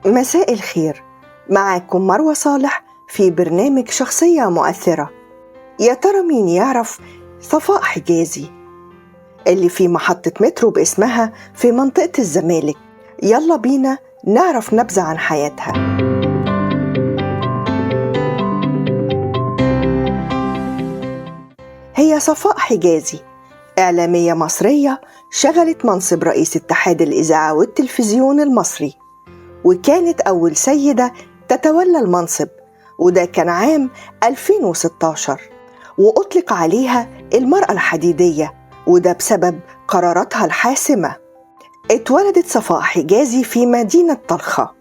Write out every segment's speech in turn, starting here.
مساء الخير، معاكم مروة صالح في برنامج شخصية مؤثرة. يا ترى مين يعرف صفاء حجازي اللي في محطة مترو باسمها في منطقة الزمالك؟ يلا بينا نعرف نبذة عن حياتها. هي صفاء حجازي إعلامية مصرية شغلت منصب رئيس اتحاد الإذاعة والتلفزيون المصري، وكانت أول سيدة تتولى المنصب، وده كان عام 2016، وأطلق عليها المرأة الحديدية، وده بسبب قراراتها الحاسمة. اتولدت صفاء حجازي في مدينة طلخة،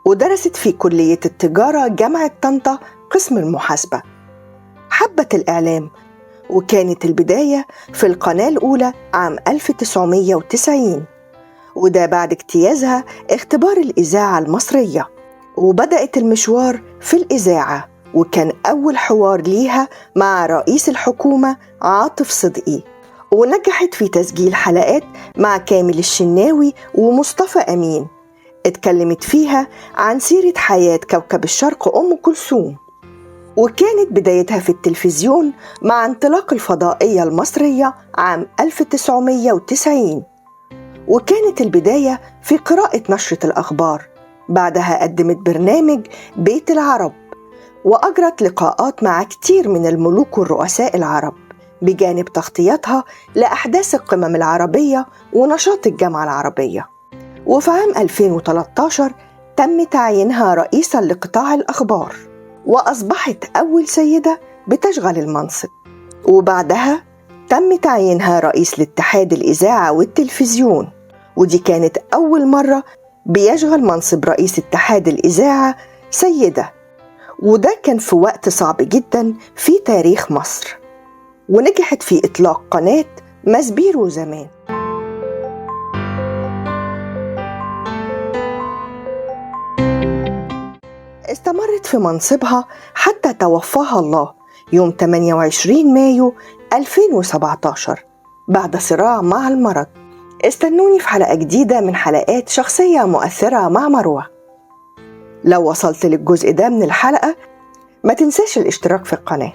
ودرست في كلية التجارة جامعة طنطا قسم المحاسبة. حبت الإعلام، وكانت البداية في القناة الأولى عام 1990، وده بعد اجتيازها اختبار الإذاعة المصرية، وبدأت المشوار في الإذاعة، وكان أول حوار ليها مع رئيس الحكومة عاطف صدقي، ونجحت في تسجيل حلقات مع كامل الشناوي ومصطفى أمين اتكلمت فيها عن سيرة حياة كوكب الشرق أم كلثوم. وكانت بدايتها في التلفزيون مع انطلاق الفضائية المصرية عام 1990، وكانت البداية في قراءة نشرة الأخبار. بعدها قدمت برنامج بيت العرب، وأجرت لقاءات مع كتير من الملوك والرؤساء العرب، بجانب تغطيتها لأحداث القمم العربية ونشاط الجامعة العربية. وفي عام 2013 تم تعيينها رئيسا لقطاع الأخبار، وأصبحت أول سيدة بتشغل المنصب. وبعدها تم تعيينها رئيس لاتحاد الإذاعة والتلفزيون، ودي كانت أول مرة بيشغل منصب رئيس اتحاد الإذاعة سيدة، وده كان في وقت صعب جدا في تاريخ مصر. ونجحت في إطلاق قناة ماسبيرو زمان. استمرت في منصبها حتى توفاها الله يوم 28 مايو 2017 بعد صراع مع المرض. استنوني في حلقة جديدة من حلقات شخصية مؤثرة مع مروة. لو وصلت للجزء ده من الحلقة ما تنساش الاشتراك في القناة.